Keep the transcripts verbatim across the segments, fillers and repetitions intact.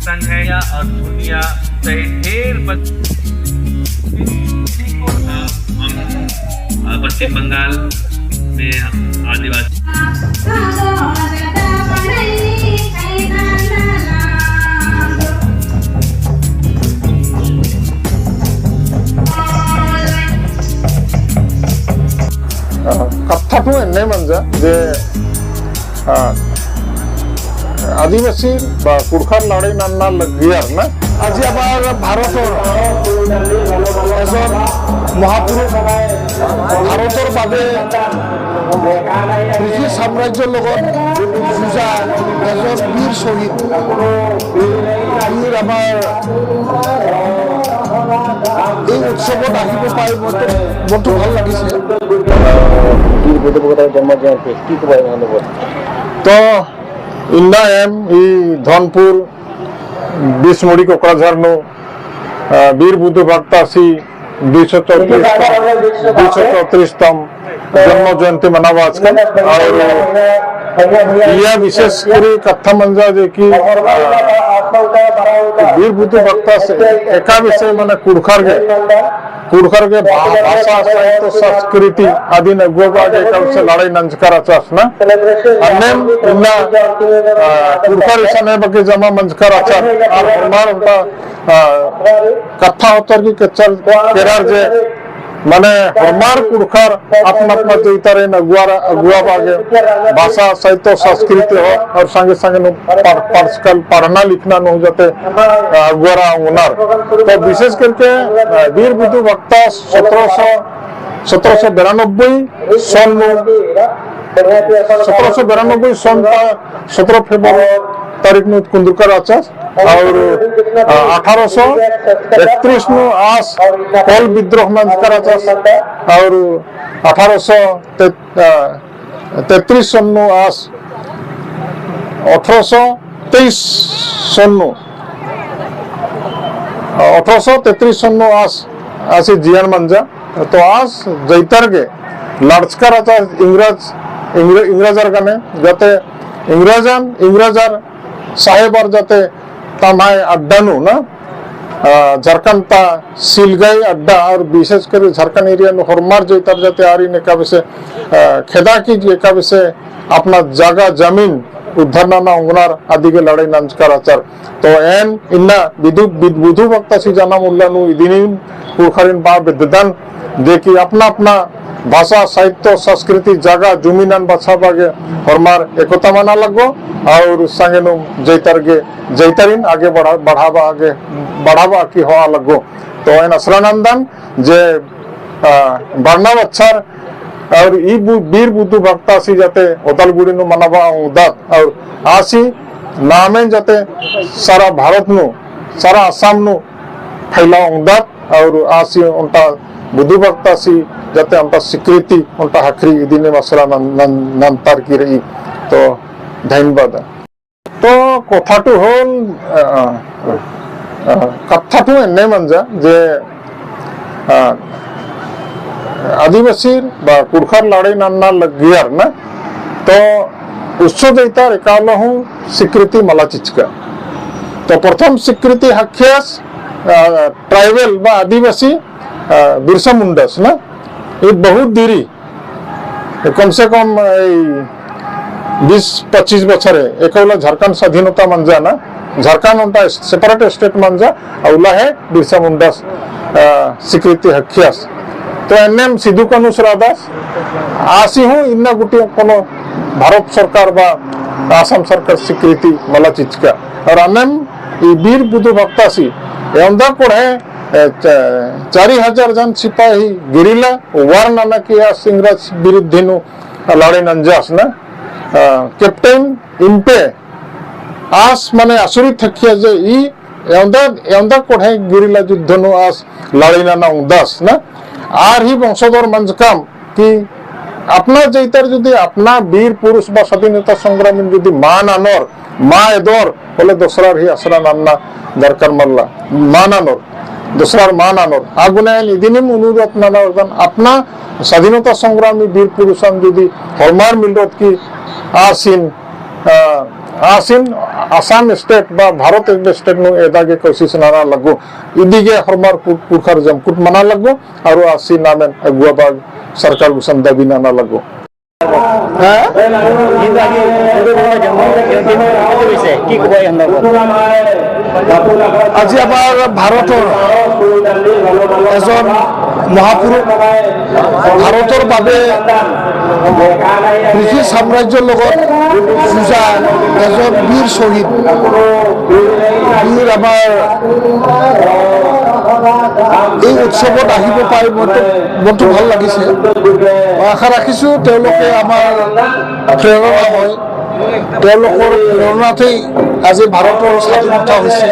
संघैया और दुनिया सहित ढेर बच-, हम, अ, पश्चिम बंगाल में आदिवासी ᱠᱟᱛᱷᱟ ᱫᱚ ᱮᱱᱮ ᱢᱟᱱᱡᱟ ᱡᱮ, ᱟᱸ, ᱟᱹᱫᱤᱵᱟᱹᱥᱤ ᱵᱟ ᱠᱩᱲᱠᱷᱟᱨ ᱞᱟᱲᱟᱭ ᱱᱟᱱᱱᱟ ᱞᱟᱹᱜᱤᱭᱟᱨ ᱱᱟ᱾ আজি আমাৰ ভাৰতৰ এজন মহাপুৰুষ, ভাৰতৰ বাবে ব্ৰিটিছ সাম্ৰাজ্যৰ লগত যুঁজা এজন বীৰ শ্বহীদ, বীৰ আমাৰ এই উৎসৱত আহিব পাই মনটো, মনটো ভাল লাগিছে। ᱵᱤᱨ ᱵᱩᱫᱷᱩ ᱵᱷᱟᱜᱽᱛᱟ ᱡᱚᱱᱢᱚ ᱡᱚᱭᱚᱱᱛᱤ, ᱪᱮᱫ ᱠᱚ ᱵᱟᱭ ᱢᱟᱱᱟᱣ ᱫᱚ? ᱛᱚ, ᱤᱧ ᱫᱚ ᱮᱢ ᱤ ᱫᱷᱚᱱᱯᱩᱨ ᱵᱤᱥᱢᱩᱲᱤ ᱠᱚᱠᱲᱟᱡᱷᱟᱨᱱᱩ, ᱟ, ᱵᱤᱨ ᱵᱩᱫᱷᱩ ᱵᱷᱟᱜᱽᱛᱟ ᱥᱤ ᱫᱩᱭᱥᱚ ᱪᱚᱣᱛᱨᱤᱥ ᱛᱚᱢ, ᱫᱩᱭᱥᱚ ᱪᱚᱣᱛᱨᱤᱥ ᱛᱚᱢ ᱡᱚᱱᱢᱚ ᱡᱚᱭᱚᱱᱛᱤ ᱢᱟᱱᱟᱣ ᱵᱟᱪᱠᱟᱱ᱾ ᱟᱨ ᱤᱭᱟ ᱵᱤᱥᱮᱥ ᱠᱚᱨᱮ ᱠᱟᱛᱷᱟ ᱢᱟᱱᱡᱟ ᱡᱮ ᱠᱤ, ᱟ, ᱵᱤᱨ ᱵᱩᱫᱷᱩ ᱵᱷᱟᱜᱽᱛᱟ ᱥᱮ ᱮᱠᱟ ᱵᱤᱥᱮ ᱢᱟᱱᱮ ᱠᱩᱲᱠᱷᱟᱨ ᱜᱮ, ᱠᱩᱲᱠᱷᱟᱨ ᱜᱮ ᱵᱷᱟ-, ᱵᱷᱟᱥᱟ, ᱥᱟᱦᱤᱛᱛᱚ, ᱥᱟᱸᱥᱠᱨᱤᱛᱤ ᱟᱫᱤᱱ ᱟᱹᱜᱩᱣᱟᱜ ᱜᱮ ᱮᱠᱟ ᱵᱤᱥᱮ ᱞᱟᱲᱟᱭ ᱱᱟᱧᱡᱠᱟᱨ ᱟᱪᱟᱥ ᱱᱟ᱾ ᱟᱨ ᱱᱮᱢ ᱤᱱᱟ, ᱟ, ᱠᱩᱲᱠᱷᱟᱨ ᱤᱥᱟᱱᱮ ᱵᱟᱠᱮ ᱡᱟᱢᱟ ᱢᱟᱧᱡᱠᱟᱨ ᱟᱪᱟᱨ ᱟᱨ ᱦᱚᱨᱢᱟᱨ ᱚᱱᱠᱟ, ᱟ, ᱠᱟᱛᱷᱟ ᱦᱚᱛᱚᱨ ᱜᱮ ᱠᱮᱪᱟᱨ ᱠᱮᱨᱟᱨ ᱡᱮ ᱢᱟᱱᱮ ᱦᱚᱨᱢᱟᱨ ᱠᱩᱲᱠᱷᱟᱨ ᱟᱯᱱᱟ ᱟᱯᱱᱟ ᱡᱟᱹᱭᱛᱟ ᱨᱮᱱ ᱟᱹᱜᱩᱣᱟᱨ, ᱟᱹᱜᱩᱣᱟ ᱵᱟᱜᱮ ᱵᱷᱟᱥᱟ, ᱥᱟᱦᱤᱛᱛᱚ, ᱥᱟᱸᱥᱠᱨᱤᱛᱤ ᱦᱚᱸ ᱟᱨ ᱥᱟᱸᱜᱮ ᱥᱟᱸᱜᱮ ᱱᱩ ᱯᱟᱲ-, ᱯᱟᱲᱥᱠᱟᱞ ᱯᱟᱲᱦᱱᱟ ᱞᱤᱠᱷᱱᱟ ᱱᱩ ᱡᱟᱛᱮ, ᱟ, ᱟᱹᱜᱩᱣᱟᱨᱟ ᱚᱱᱟᱨ᱾ ᱛᱚ ᱵᱤᱥᱮᱥ ᱠᱟᱨᱛᱮ, ᱟ, ᱵᱤᱨ ᱵᱩᱫᱷᱩ ᱵᱷᱟᱜᱽᱛᱟ ᱥᱚᱛᱨᱚᱥᱚ, ᱥᱚᱛᱨᱚᱥᱚ ᱵᱤᱨᱟᱱᱚᱵᱵᱳᱭ ᱥᱚᱱ ᱱᱩ, ᱥᱚᱛᱨᱚᱥᱚ ᱵᱤᱨᱟᱱᱚᱵᱵᱳᱭ ᱥᱚᱱ ᱛᱟ ᱥᱚᱛᱨᱚ ᱯᱷᱮᱵᱨᱩᱣᱟᱨᱤ ᱛᱟᱹᱨᱤᱠᱷ ᱱᱩ ᱠᱩᱸᱫᱽᱨᱤᱠᱟᱨ ᱟᱪᱟᱥ ᱟᱨ, ᱟ, ᱟᱴᱷᱟᱨᱚᱥᱚ ᱮᱠᱛᱨᱤᱥ ᱱᱩ ᱟᱥ ᱠᱚᱞ ᱵᱤᱫᱽᱨᱳᱦ ᱢᱟᱧᱡᱠᱟᱨ ᱟᱪᱟᱥ ᱟᱨ ᱟᱴᱷᱟᱨᱚᱥᱚ ᱛᱮ-, ᱟ, ᱛᱮᱛᱨᱤᱥ ᱥᱚᱱᱱᱩ ᱟᱥ, ᱚᱴᱷᱨᱚᱥᱚ ᱛᱮᱭᱤᱥ ᱥᱚᱱᱱᱩ, ᱚᱴᱷᱨᱚᱥᱚ ᱛᱮᱛᱨᱤᱥ ᱥᱚᱱᱱᱩ ᱟᱥ, ᱟᱥᱤ ᱡᱤᱭᱟᱱ ᱢᱟᱱᱡᱟ᱾ ᱛᱚ ᱟᱥ ᱡᱟᱹᱭᱛᱟᱨ ᱜᱮ ᱞᱟᱲᱪᱠᱟᱨ ᱟᱪᱟᱨ ᱤᱝᱨᱟᱡᱽ, ᱤᱝᱨᱟᱹ-, ᱤᱝᱨᱟᱡᱽ ᱟᱨ ᱜᱟᱱᱮ ᱡᱟᱛᱮ ᱤᱝᱨᱟᱡᱟᱱ, ᱤᱝᱨᱟᱡᱽ ᱟᱨ ᱥᱟᱦᱮᱵ ᱟᱨ ᱡᱟᱛᱮ तमाय अड्डा नु ना, अ, झारखंड ता सिलगाई अड्डा और विशेष कर झारखंड एरिया नु होरमार जैतर जाते आरी ने काबे से, अ, खेदा की जे काबे से अपना जगह जमीन उद्धार नना उंगनार आदि गे लड़ाई नंजकार आचार। तो एन इन्ना विधु, विध-, बुधु भक्ता सी जनम उल्ला नु इदिनिन पुरखारिन बा बेददन जे कि अपना अपना भाषा, साहित्य, संस्कृति, जगह, जुमिनन बछाबा गे होरमार एकता मना लगो और संगे नु जैतर गे, जैतरिन आगे बढ़ा, बढ़ाबा, आगे बढ़ाबा की होआ लगो। तो एन असरा नंदन जे, आ, बरना बच्छर और ई बु-, बीर बुद्धू भक्ता सी जाते ओदालगुड़ी नु मनाबा उंगदात और आसी नामे जाते सारा भारत नु, सारा आसाम नु फैला उंगदात और आसी उनका बुद्धू भक्ता सी जाते उनका स्वीकृति, उनका हखरी इदिने मसला नन-, नन-, नंतर की रही। तो धन्यवाद। तो कथा टू होल, अ, अ, अ, कथा टू एन्ने मंजा जे, अ, आदिवासी बा कुड़खर लड़ाई नन्ना लगियर ना, तो उच्च दैता रेकालो हूँ स्वीकृति मला चिचका। तो प्रथम स्वीकृति हखियास, अ, ट्राइबल बा आदिवासी, अ, बिरसा मुंडास ना, ये बहुत देरी, कम से कम ए बीस पच्चीस बछरे, एकौला झारखंड स्वाधीनता मंजा ना, झारखंड उनका separate state मंजा, अउला है बिरसा मुंडा, अ, स्वीकृति हखियास। तो एनएम सिद्धू कानू सरादास, आसी हूँ इन्ना गुटी कोनो भारत सरकार बा आसाम सरकार स्वीकृति मला चिचका। और अनेम ई बीर बुधु भक्तासी, एमदा कोड़े, ए, च-, चारी हजार जन सिपाही गिरिला वार नाना के आस इंग्रज विरुद्धिनु लड़े नंजास ना, अ, कैप्टन इम्पे आस माने आसुरी थकिया जे ई एवंदा, एवंदा कोढ़े गिरिला युद्धनु आस लड़े ना उंगदास ना। आर ही वंशधर मंजकाम कि अपना जैतर जुदी अपना वीर पुरुष बा स्वाधीनता संग्रामी जुदी मान आनोर, मा एदोर, बोले दूसरा ही आसरा नाना दरकार मल्ला, मान आनोर। दूसरार मान आनोर। आगुने इदिनिम अनुरोध नाना वरदान अपना स्वाधीनता संग्रामी वीर पुरुषान जुदी होरमार मिलरोत की आसिन, अ, आसिन আছাম ষ্টেট বা ভাৰত ষ্টেট নু এদাগে কচিছ নানা লাগো। ইদিগে হৰমাৰ পু-, পুৰখাৰ জমকুট মানা লাগো আৰু আছি নামেন আগুৱা বা চৰকাৰ গুচান দাবী নানা লাগো। হা? কিন্তু আজি সূৰ্য গ্ৰহণৰ জন্ম জয়ন্তী পালন কৰিছে, কি ক'ব এই সন্দৰ্ভত? আজি আমাৰ ভাৰতৰ এজন মহাপুৰুষ, ভাৰতৰ বাবে ব্ৰিটিছ সাম্ৰাজ্যৰ লগত যুঁজা এজন বীৰ শ্বহীদ, বীৰ আমাৰ এই উৎসৱত আহিব পাই মনটো, মনটো ভাল লাগিছে। মই আশা ৰাখিছোঁ তেওঁলোকে আমাৰ প্ৰেৰণা হয়। তেওঁলোকৰ প্ৰেৰণাতেই আজি ভাৰতৰ স্বাধীনতা হৈছে।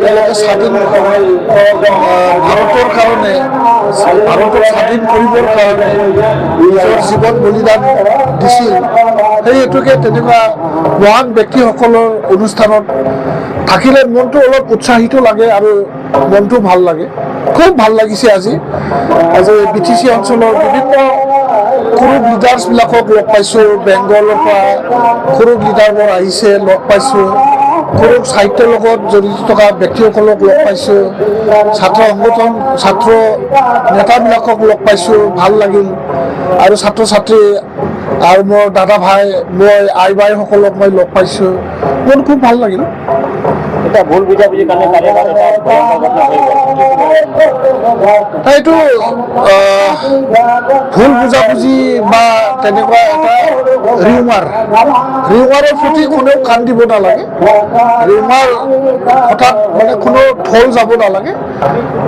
তেওঁলোকে স্বাধীন, আহ, ভাৰতৰ কাৰণে, ভাৰতক স্বাধীন কৰিবৰ কাৰণে নিজৰ জীৱন বলিদান দিছিল। সেই হেতুকে তেনেকুৱা মহান ব্যক্তিসকলৰ অনুষ্ঠানত থাকিলে মনটো অলপ উৎসাহিত লাগে আৰু মনটো ভাল লাগে। খুব ভাল লাগিছে আজি। আজি বি টি চি অঞ্চলৰ বিভিন্ন কুৰুখ লিডাৰ্ছবিলাকক লগ পাইছোঁ, বেংগলৰ পৰা কুৰুখ লিডাৰবোৰ আহিছে, লগ পাইছোঁ। কুৰুখ সাহিত্যৰ লগত জড়িত থকা ব্যক্তিসকলক লগ পাইছোঁ, ছাত্ৰ সংগঠন, ছাত্ৰ নেতাবিলাকক লগ পাইছোঁ, ভাল লাগিল। আৰু ছাত্ৰ ছাত্ৰী আৰু মোৰ দাদা ভাই, মই আই বাইসকলক মই লগ পাইছোঁ, মোৰ খুব ভাল লাগিল। এটা ভুল বুজাবুজি কাৰণে কালি এটা ভয়ংকৰ ঘটনা হৈ গ'ল। এইটো, আহ, ভুল বুজাবুজি বা তেনেকুৱা এটা ৰিউমাৰ, ৰিউমাৰৰ প্ৰতি কোনেও কাণ দিব নালাগে। ৰিউমাৰ হঠাৎ মানে কোনো থল যাব নালাগে।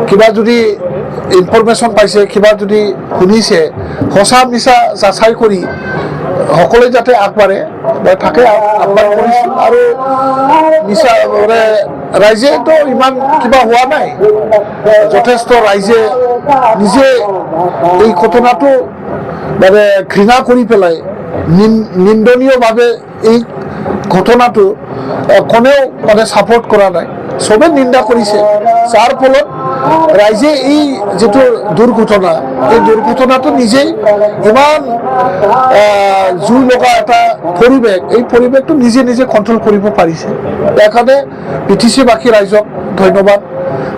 কিবা যদি ইনফৰমেশ্যন পাইছে, কিবা যদি শুনিছে, সঁচা মিছা যাচাই কৰি সকলোৱে যাতে আগবাঢ়ে, মই তাকে আহ্বান কৰিছোঁ। আৰু মিছা মানে ৰাইজেতো ইমান কিবা হোৱা নাই, যথেষ্ট ৰাইজে নিজে এই ঘটনাটো মানে ঘৃণা কৰি পেলাই নিন-, নিন্দনীয়ভাৱে এই ঘটনাটো, আহ, কোনেও মানে ছাপোৰ্ট কৰা নাই, চবে নিন্দা কৰিছে। যাৰ ফলত ৰাইজে এই যিটো দুৰ্ঘটনা, এই দুৰ্ঘটনাটো নিজেই ইমান, আহ, জুই লগা এটা পৰিৱেশ, এই পৰিৱেশটো নিজে নিজে কণ্ট্ৰল কৰিব পাৰিছে। ইয়াৰ কাৰণে বি টি চিবাসী ৰাইজক ধন্যবাদ,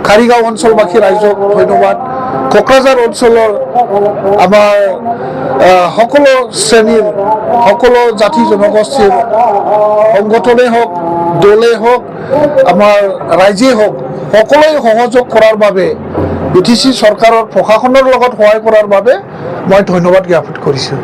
খাৰিগাঁও অঞ্চলবাসী ৰাইজক ধন্যবাদ, কোকৰাঝাৰ অঞ্চলৰ আমাৰ, আহ, সকলো শ্ৰেণীৰ, সকলো জাতি জনগোষ্ঠীৰ সংগঠনেই হওক, দলেই হওক, আমাৰ ৰাইজেই হওক, সকলোৱে সহযোগ কৰাৰ বাবে, বি টি চি চৰকাৰৰ প্ৰশাসনৰ লগত সহায় কৰাৰ বাবে মই ধন্যবাদ জ্ঞাপন কৰিছোঁ।